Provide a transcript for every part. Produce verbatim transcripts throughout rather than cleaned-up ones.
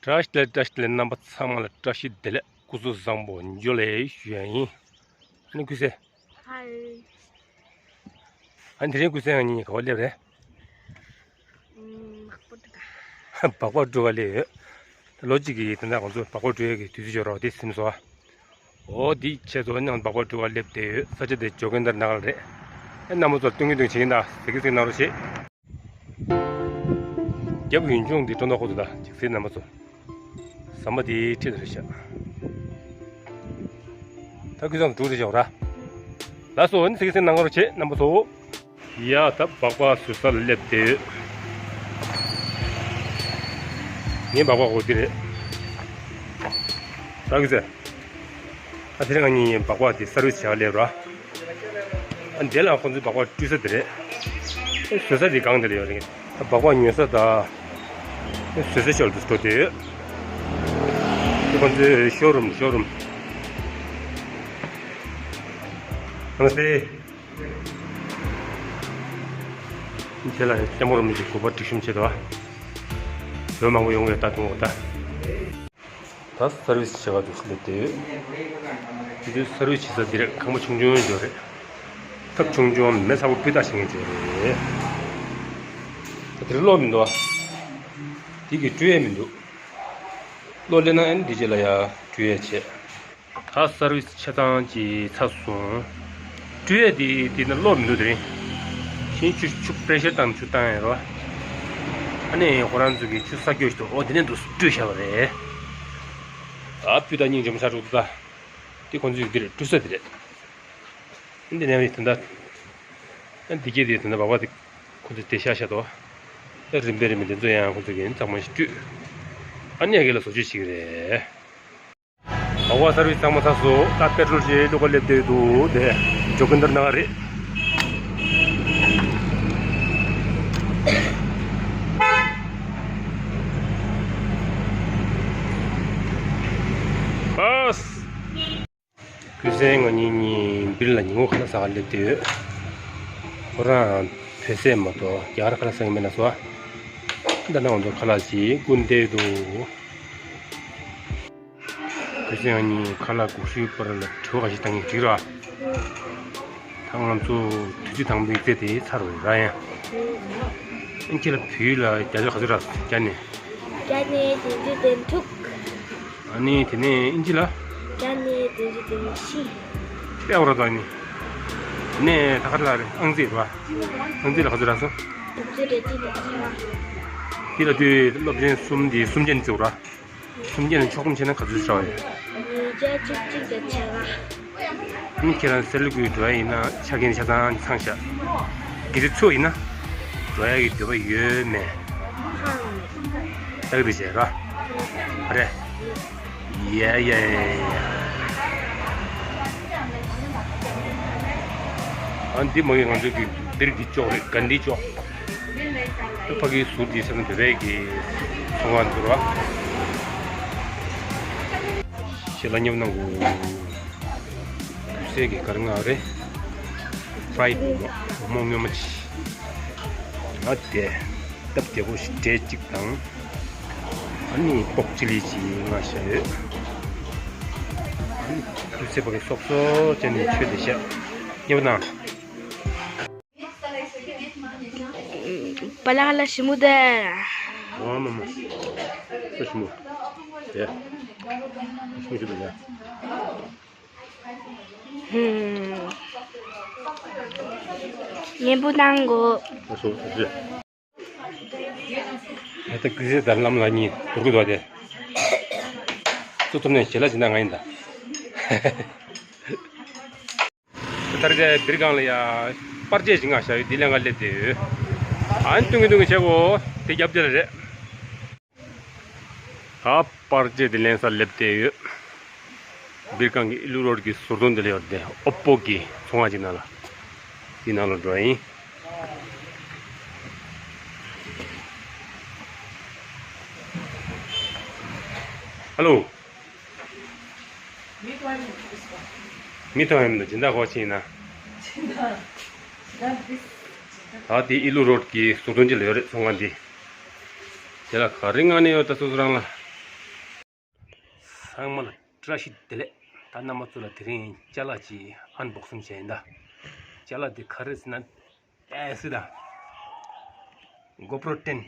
བཀྲ་ཤིས་བདེ་ལེགས། བཀྲ་ཤིས་བདེ་ལེགས། རྣམ་པ་ཚང་མ་ལ་བཀྲ་ཤིས་བདེ་ལེགས། སྐུ་གཟུགས་བཟང་པོ་འཇོ་ལེ་ཞུ་ཡ་ཡིན། ཨ་ནི་ཀུན་གསལ། ཧའི། ཨ་ནི་དེ་རིང་ཀུན་གསལ་ང་གཉིས་ག་པར་སླེབས་རེད། ཨུམ། སྦག་སྦག་འགྲོ་ག་སླེབས་ཡོད། ལོ་གཅིག་གི་དེ་འདྲ་ང་ཚོ་སྦག་སྦག་འགྲོ་ཡ་གི་དུས་ཚོད་འབྱོར་བ་དེ་ཟིན་སོང་། འོ་འདི་ཁྱེད་ཚོ་ནང་སྦག་སྦག་འགྲོ་ག་སླེབས་བསྡད་ཡོད། ས་ཆ་དེ་ཇོ་ཀན་དར་ནག་ལ་རེད། ཨེ་རྣམ་པ་ཚོར་སྟོན་གི་འདུག་བྱེད་ཀྱིན་གདའ་ཟེར་གི་ཟིག་གནང་རོགས་བྱེད། རྒྱབ་ཡུན་ཆུང་འདི་སྤྲོ་མདོག་ཁོ་ཚོ་ད་ཅིག་ཟེར་རྣམ་པ་ཚོ། ཟམ་པ་འདི་ཁྲིད་རེད་ཤག་ད་ཁུལ་ཚང་དུ་འགྲོ་རེད་ཤག་ར། ལགས་སོ། ཨ་ནི་ཟེར་གི་ཟིག་གནང་རོགས་བྱེད་རྣམ་པ་ཚོ། ཡ་ད་སྦག་སྦག་ཟུར་ས་ལ་སླེབས་བསྡད་ཡོད། ངའི་སྦག་སྦག་འོ་འདི་རེད། ད་གི་ཟེར། ད་དེ་རིང་ང་གཉིས་སྦག་སྦག་དེ་སར་བིས་བྱ་བ་སླེབས་ར། ཨ་འདི་ལ་ཁོང་ཚོའི་སྦག་སྦག་སྤྲུལ་ས་དེ་རེད། ཨེ་བཟོ་ས་དེ་སྒང་དེ་ལ་ཡོད་རེད། ད་སྦག་སྦག་ཉོ་ས་ད། ཨེ་བཟོ་ས་ཤོར་དུ་འགྲོ་བསྡད་ཡོད། དེ་ཁོང་ཚོའི་ཤོ་རུམ་ཤོ་རུམ། ཨ་ནི་སེ། དེ་ལ་ལྟད་མོ་རུ་མི་གཅིག་གུས་པ་སྒྲིག་གཤོམ་བྱེད་དོ། བོད་མང་པོ་ཡོང་བའི་ལྟ་དུང་བ་ད། ད་སར་བིས་བྱེད་ག་དུ་སླེབས་ཏེ་ཡོད། དེ་དུས་སར་བིས་བྱེད་ས་འདི་རེད། ཁང་པ་ཆུང་ཆུང་ཡོད་རེད། ཐབ་ཆུང་ཆུང་མེ་ཚ་པོ་སྤུས་དག་བྱེད་མཁན་ཅིག་རེད། ད་དེར་གློག་མི་འདུག་ཨ། དེ་གི་སྤྲོད་ཡས་མི་འདུག་གློག་སླེབས་ན་ཨ་ནི་འདི་རྗེས་ལ་ཡ་སྤྲོད་ཡས་བྱེད། ད་སར་བིས་ཆ་ཚང་གི་ཚར་སོང་། སྤྲོད་ཡས་དེ་དེ་ན་གློག་མི་འདུག་དེ་རིང་། ཤིང་ཆུ་ཆུ་པེ་རེ་ཤར་བཏང་ཆུ་བཏང་ཡས་རོ། ཨ་ནི་ཁོ་རང་ཚོ་གི་ཆུ་ས་སྐྱོ་ཞིག་འདུག་འོ་དེ་ནས་འདུག་སྤྲོད་བཞག་པ་རེད། ཨ་སྤུས་དག་སྙིང་རྗེ་མོ་ཆགས་འགྲོ་འདུག་ད། དེ་ཁོ་ཚོའི་འདི་རེད། སྤྲོད་ས་དེ་རེད། འདི་ནས་ད་ལྟ། ཨ་འདི་གས་དེ་ད་ལྟ་སྦག་སྦག་དེ་ཁོ་ཚོས་དེ་ཤ་ཤ་དོ། ཨ་རིམ་པས་རིམ་པས་དེ་ཚོ་ཡང་ཁོ་ཚོ་གི་གཙང་མ་ཞིག་སྤྲོད། ཨ་ནི་ཡ་གི་ལ་བཟོ་བཅོས་བྱེད་ཀྱི་རེད། སྦག་སྦག་སར་བིས་ཚང་མ་ཚར་སོང་། ད་པེ་ཊྲོལ་ཞིག་བླུག་ག་སླེབས་བསྡད་འདུག་དེ་ཇོ་ཀན་དར་ནག་རེད། ཨ། ཀུན་གསལ་ང་གཉིས་གཉིས་སྦིར་ལ་ཉིན་གུང་ཁ་ལག་ཟ་ག་སླེབས་བསྡད་ཡོད། ཁོ་རང་བོད་ཟས་མ་གཏོགས་རྒྱ་གར་ཁ་ལག་ཟ་གི་མེད་ལབ་སོང་། ད་ནང་ང་ཚོ་ཁ་ལག་ཅིག་སྐུ་འདེབས་འདུག་ཁོས་ང་གཉིས་ཁ་ལག་དགོས་ཤེས་པར་ལ་དྲི་བ་ཁ་ཤས་བཏང་གི་འགྲིག་ར། ད་ང་ཚོ་དུས་ཚོད་དང་པོའི་རྩེད་དེ་ཚར་བ་ར་ཡང་། ཨིན་ཇི་ལ་བོད་ཡིག་ལ་བརྒྱ་ཆ་ག་ཚོད་རག་བརྒྱ་ནས། བརྒྱ་ནས་བདུན་ཅུ་དོན་དྲུག་ཨ་ནི་དེ་ནས་ཨིན་ཇི་ལ། བརྒྱ་ནས་བདུན་ཅུ་དོན་བཞི། དཔེ་འོ་ར་ད་ནི། དེ་ནས་ད་ག་རེ་ལ་རེད། ཨང་རྩིས་རེད་པ། ཨང་རྩིས་ལ་ག་ཚོད་རག་སོང་། དྲུག་ཅུ་རེ་གཅིག་དང་གཅིག་ར། དེ་ལ་དུས་སློབ་ཆེན་གསུམ་དེ་གསུམ་ཆ་ནས་བརྩི་ར། གསུམ་བརྒྱ་ནས་ཕྱོགས་བསྡོམས་བྱས་ན་ག་ཚོད་ཆགས་ཡོད། ཉིས་བརྒྱ་བཅུ་གཅིག་དང་ཕྱེད་ཀ་ཨ་ནི་ཁྱེད་རང་སེར་ལུ་གུའི་འགྲོ་ཡ་ཡིན་ན་ཆ་རྐྱེན་ཆ་ཚང་ཚང་ཤག་དགེ་ཚུལ་ཚོ་ཡིན་ན། འགྲོ་ཡ་གི་འདོད་པ་ཡོད་མེད། ལྟ་གི་འདུག་བྱས་ར། ཨ་རེ། ཡ་ཡ་ཡ་ཡ། ཨ་འདི་མ་གི་ང་ཚོ་གི་སྦིར་གི་ཅོག་རེད། གན་དྷི་ཅོག་ཕ་གིའི་ཟུར་དེའི་ས་ན་བོད་པའི་གི་ཚོང་ཁང་འདུག་ར། ཁྱེད་ལ་མཉམ་གནང་གོ། བོད་ཟས་ཀྱི་ག་རེ་ང་རེད། ཕ་རའི་མོག་མོག་སྔོན་མ་ཅིག་ཨ་དེ་སྟབས་བདེ་པོ་ཞིག་འབྲས་གཅིག་དང་། ཨ་ནི་པོག་ཅི་ལི་ཅིག་ང་བཞག་ཡོད། ཨ་ནི་བོད་ཟས་ཕ་གི་སོབ་སོབ་བྱས་ནས་མཆོད་བསྡད་ཤག་མཉམ་གནང་། པ་ལགས་ལ་ཞི་མོ་དེ། ཨ་མ་མ། ས་ཞི་མོ། དེ། ཞི་མོ་ཞི་མོ་དེ། ཧུམ། ཉན་པོ་གནང་གོ། ཨ་སོ་ཨ་ཟེ། ད་ལྟ་ཀི་སེ་དང་ལམ་ལ་གཉིས་འདུར་གི་འདུག་དེ། ཚུར་ཐུབ་ནས་ཞལ་ལག་ཅིག་གནང་ང་ཡིན་ད། ད་རེས་སྦིར་སྒང་ལ་ཡ་པར་ཆས་ཤིག་ང་བཞག་ཡོད། འདི་ལེན་ག་སླེབས་བསྡད་ཡོད། ཨ་ནི་སྟོན་གི་སྟོན་གི་བྱེད་གོ། དེ་རྒྱབ་དེ་ལ་རེད། ད་པར་ཆས་དེ་ལེན་ས་སླེབས་བསྡད་ཡོད། སྦིར་སྒང་གི་ཨི་ལུ་རོཌ་གི་ཟུར་དོན་དེ་ལ་ཡོད་དེ་ཨོ་པོ་གི་ཚོང་ཁང་ཅིག་ནང་ལ། དེ་ནང་ལ་འགྲོ་ཡིན། ཧ་ལོ། མི་མཐོང་ཡ་མི་འདུག་ཟེར་བ། མི་མཐོང་ཡ་མི་འདུག་སྦྱིན་བདག་ཁོ་ཕྱིན་ན། སྦྱིན་བདག་སྦྱིན་བདག་འདི། ད་དེ་ཨི་ལུ་རོཌ་གི་ཟུར་དོན་ཅིག་ལ་ཡོད་རེད་ཚོང་ཁང་འདི། དེ་ལ་ག་རེ་མངགས་ནས་ཡོད་ད་སོ་སོ་རང་ལ། ཚང་མ་ལ་བཀྲ་ཤིས་བདེ་ལེགས། ད་རྣམ་པ་ཚོ་ལ་དེ་རིང་ཅ་ལག་ཅིག་ཨན་བོག་སིང་བྱས་ཡིན་ད། ཅ་ལག་དེ་ག་རེ་ཟེར་ན། ཨེ་སི་ད། གོ་པྲོ་ཊེན།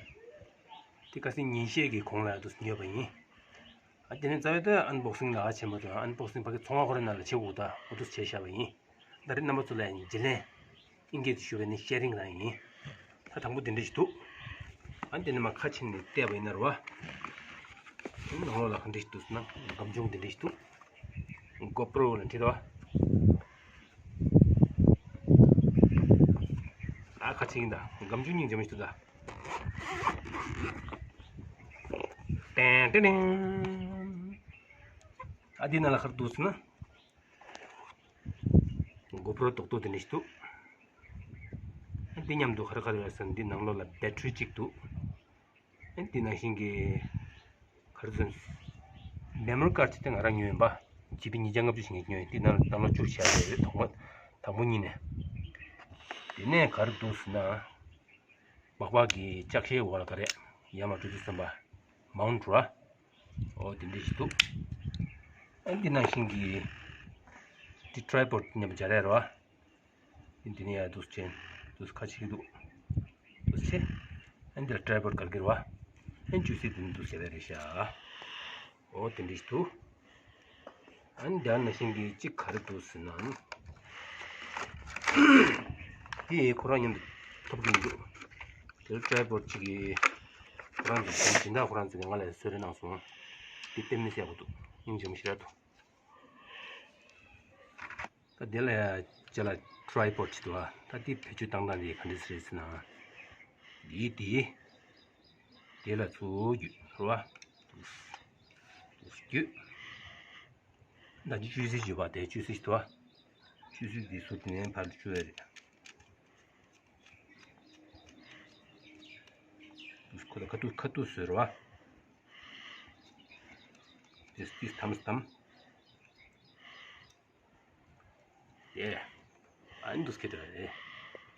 དེ་ཁ་སང་ཉིན་ཤས་ཀྱི་གོང་ལ་ཡ་དུ་ཉོས་པ་ཡིན། ཨ་དེ་ནས་རྩ་བའི་ད་ཨན་བོག་སིང་ལ་ཨ་བྱས་མ་ཐུབ། ཨན་བོག་སིང་ཕ་གི་ཚོང་བ་ཁོ་རང་ནང་ལ་བྱེད་དགོས་ད་འོ་དུ་བྱས་བཞག་པ་ཡིན། ད་རེས་རྣམ་པ་ཚོ་ལ་ཡང་རྗེས་ལན་ཨིན་སྐད་དུ་ཞུ་བའི་ནི་ཤེ་རིང་རང་ཡིན། ད་དང་པོ་དེ་འདྲ་ཞིག་འདུག་ཨ་འདི་ནི་མ་ཁ་ཕྱེ་ནས་བལྟས་པ་ཡིན་ན་རེད་བ། ནང་ལོགས་ལ་ག་འདྲ་ཞིག་འདུག་ཟེར་ན་སྒམ་ཆུང་དེ་འདྲ་ཞིག་འདུག་གོ་པྲོ་ལ་འཁྲིད་རོགས། ཨ་ཁ་ཕྱེ་ཡིན་ད་སྒམ་ཆུང་སྙིང་རྗེ་མོ་ཞིག་འདུག་ད། ཏན་ཏན་ཏན། ཨ་འདི་ནང་ལ་ག་རེ་འདུག་ཟེར་ན། གོ་པྲོ་རྡོག་རྡོག་དེ་འདྲ་ཞིག་འདུག་འདི་མཉམ་དུ་ག་རེ་ག་རེ་ཡོད་ཟེར་ན་འདི་ནང་ལོགས་ལ་བེ་ཊི་རི་གཅིག་འདུག་འདི་ནང་བཞིན་གྱི་ག་རེ་ཟེར་ན་མེ་མོ་རི་ཀར་ཌི་དེ་ང་རང་ཉོས་ཡིན་པ། ཇི་བི་ཉིས་བརྒྱ་ལྔ་བཅུ་ཞིག་ངས་ཉོས་ཡིན། འདི་ནང་ནང་ལོགས་བཅུག་བྱས་ཡོད་རེད། དང་པོ་དང་པོ་ཉིད་ནས། དེ་ནས་ག་རེ་འདུག་ཟེར་ན། སྦག་སྦག་གི་ལྕགས་ཤེལ་འོག་ལ་ག་རེ་ཡ་མ་འགྲོ་དུས་ཙམ་པ་མའུན་ཊི་ར། ཨོ་དེ་འདྲ་ཞིག་འདུག་ཨ་འདི་ནང་བཞིན་གྱི་འདི་ཊི་རའི་པོཌ་མཉམ་པོ་སྦྱར་ཡ་རེད་བ། འདི་ནས་ཡ་འདུག་ཅན་འདུག་ཁ་ཕྱེ་གི་འདུག་འདུག་ཆེ། ཨ་འདི་ལ་ཊི་རའི་པོཌ་ག་རེ་གི་རེད་བ། ཨ་ཅུ་སི་དེ་འདུག་སྦྱར་ཡ་རེད་ཤག་ཨོ་དེ་འདྲ་ཞིག་འདུག་ཨ་ནི་དེ་ནང་བཞིན་གྱི་གཅིག་ག་རེ་འདུག་ཟེར་ན། དེ་ཁོ་རང་མཉམ་དུ་ཐོབ་ཀྱི་འདུག་དེར་ཊི་རའི་པོཌ་གཅིག་གི་ཁོ་རང་ཚོ་སྦྱིན་བདག་ཁོ་རང་ཚོ་གིས་ང་ལ་གསོལ་རས་གནང་སོང་། དེ་དཔེ་མི་སྲིད་ཡག་པོ་འདུག་སྙིང་རྗེ་མོ་ཞེ་དྲག་འདུག་ད་དེ་ལ་ཡ་ཅ་ལག་ཊི་རའི་པོཌ་ཅིག་འདུག་ཨ་ད་དེ་བེད་སྤྱོད་བཏང་སྟངས་དེ་ག་འདྲ་ཞིག་རེད་ཟེར་ན། འདི་དེ། དེ་ལ་ཚུར་བརྒྱུད་རོ། བརྒྱུད། ད་ཅི་ཅུ་སི་བརྒྱུད་པ་དེ་ཅུ་སི་ཞིག་འདུག་ཨ། ཅུ་སི་དེ་ཚུར་དེ་ནས་ཕར་བཅུག་ཡ་རེད། ཁོ་ད་ཁ་ཐུག་ཁ་ཐུག་བཟོས་རོ། དེ་དེ་དམ་དམ། དེ། ཨ་ནི་འདུག་སྐད་འགྲོ་ཡ་རེད།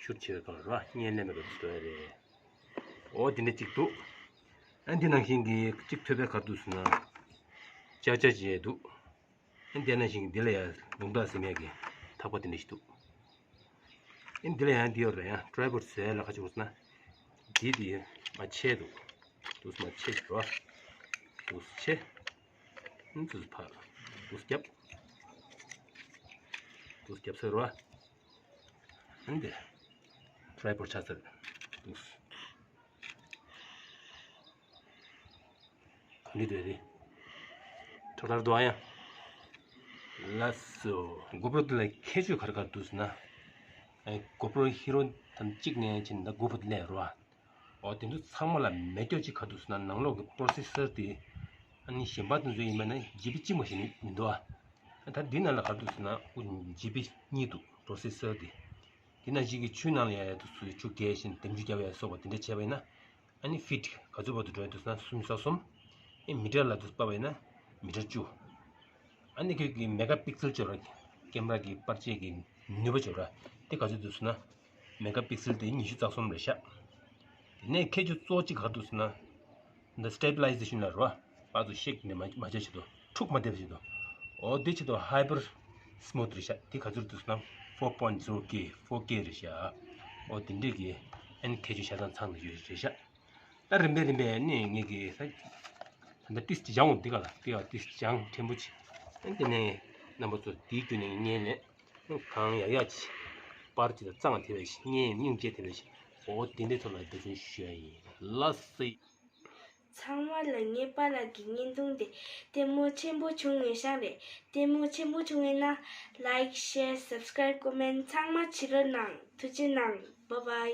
ཤུར་ཆེ་བའི་སྒང་ལ་རོ་བརྙན་ལེན་པའི་སྐབས་སུ་འགྲོ་ཡ་རེད། འོ་དེ་འདྲ་གཅིག་འདུག་ཨ་འདི་ནང་བཞིན་གྱི་གཅིག་ཐོད་པའི་ཁ་ཐུག་སུ་ན། ཅ་ཅ་བྱས་འདུག་ཨ་འདི་ནང་བཞིན་གྱི་འདི་ལ་ཡ་ལུང་རྟགས་ཟེར་མཁན་གྱི་ཐག་པ་དེ་འདྲ་ཞིག་འདུག་ཨ་འདི་ལ་ཡང་འདི་ཡོད་རེད་ཡ། ཊི་རའི་པོཌ་བཟོས་ལ་ཁ་ཆུག་ཟེར་ན། འདི་འདི་མ་ཆད་འདུག་འདུག་སེ་མ་ཆད་ཀྱི་རོ། འདུག་སེ་ཆད། འདུག་སེ་ཕར། འདུག་སེ་རྒྱབ། འདུག་སེ་རྒྱབ་ཚར་རོ། འདི། ཊི་རའི་པོཌ་ཆགས་ཚར། འདུག་སེ། ག་འདྲ་འདུག་རེད། ཁྲོ་ཁྲར་འདུག་ཨ་ཡ། ལགས་སོ། གོ་པྲོ་འདི་ལ་ཁྱད་ཆོས་ག་རེ་ག་རེ་འདུག་ཟེར་ན། གོ་པྲོ་ཧི་རོ་དང་གཅིག་ནས་ཕྱིན་ད་གོ་པྲོ་འདི་ལས་རོ། འོ་དེ་ཚོ་ཚང་མ་ལ་མེད་སྐྱོ་གཅིག་ག་འདུག་ཟེར་ན་ནང་ལོགས་ཀྱི་པོ་རོ་སེ་སར་དེ། ཨ་ནི་གཞན་པ་དེ་ཚོ་ཡིན་པ་ན་ཇི་བི་གཅིག་མ་ཞིག་མི་འདུག་ཨ། ད་འདི་ནང་ལ་ག་འདུག་ཟེར་ན་ཇི་བི་གཉིས་འདུག་པོ་རོ་སེ་སར་དེ། དེ་ནང་བཞིན་གྱི་ཆུའི་ནང་ལ་ཡ་ཡ་དུ་སུ་ཆུ་རྒྱས་ཤིང་འདེམས་རྒྱུ་རྒྱབ་ཡ་སོགས་པ་དེ་འདྲ་བྱས་པ་ཡིན་ན། ཨ་ནི་ཕིཊ་ག་ཚོད་བར་དུ་འགྲོ་ཡ་འདུག་ཟེར་ན་སུམ་ཅུ་སོ་གསུམ། ཨེ་མི་ཊར་ལ་དུ་སྤར་བ་ཡིན་ན་མི་ཊར་བཅུ། ཨ་ནི་ཁྱོད་ཀྱི་མེ་ག་པིག་སེལ་ཅོ་ར། ཀེམ་ར་གི་པར་ཆས་ཀྱི་ནུས་པ་ཅོ་ར། དེ་ག་ཚོད་འདུག་ཟེར་ན། མེ་ག་པིག་སེལ་དེ་ཉི་ཤུ་རྩ་གསུམ་རེད་ཤག་དེ་ནས་ཁྱད་ཆོས་གཙོ་བོ་གཅིག་ག་འདུག་ཟེར་ན། འདི་སི་ཊེ་བི་ལའི་ཟེ་ཤན་ལ་རོ། པ་ཚོ་ཤེག་ནས་མ་མ་བྱས་བྱེད་དོ། འཁྲུག་མ་བསྡད་བྱེད་དོ། འོ་དེ་བྱེད་དོ་ཧའི་པར་སི་མུ་ཐི་རེད་ཤག་དེ་ག་ཚོད་འདུག་ཟེར་ན་ཕོར་པོ་ཡིན་ཊི་ཛི་རོ་ཀེ་ཕོར་ཀེ་རེད་ཤག་འོ་དེ་འདྲས་ཀྱི་ཨ་ནི་ཁྱད་ཆོས་ཆ་ཚང་ཚང་ནས་ཡོད་རེད་ཤག་ད་རིམ་པས་རིམ་པས་ནི་ངེད་ཀྱི་ས། ད་ལྟ་ཏིས་ཅང་འོ་འདི་ག་ལ་ཏི་ཡ་ཏིས་ཅང་ཕྲན་བུ་ཆེ། ཨ་དེ་ནས་རྣམ་པ་ཚོ་དེའི་བརྒྱུད་ནས་ངས་ལས་གང་ཡག་ཡག་ཆེ། པར་ཅི་ལ་གཙང་དེ་བས་ཤེས་ངས་སྙིང་རྗེ་དེ་བས་ཤེས། འོ་དེ་འདྲའི་ཐོག་ལ་འབད་བརྩོན་ཞུ་ཡ་ཡིན། ལགས་སེ། ཚང་མ་ལ་ངའི་པཱ་ལགས་ཀྱི་བརྙན་ཐུང་དེ་ལྟད་མོ་ཆེན་པོ་བྱུང་ཡོད་ཤག་རེད། ལྟད་མོ་ཆེན་པོ་བྱུང་ཡོད་ན་ལའིཀ་ཤེར་སབ་སི་ཀ་རའིབ་ཀོ་མེན་ཚང་མ་བྱེད་རོགས་གནང་། ཐུགས་རྗེ་གནང་། བཱའི་བཱའི།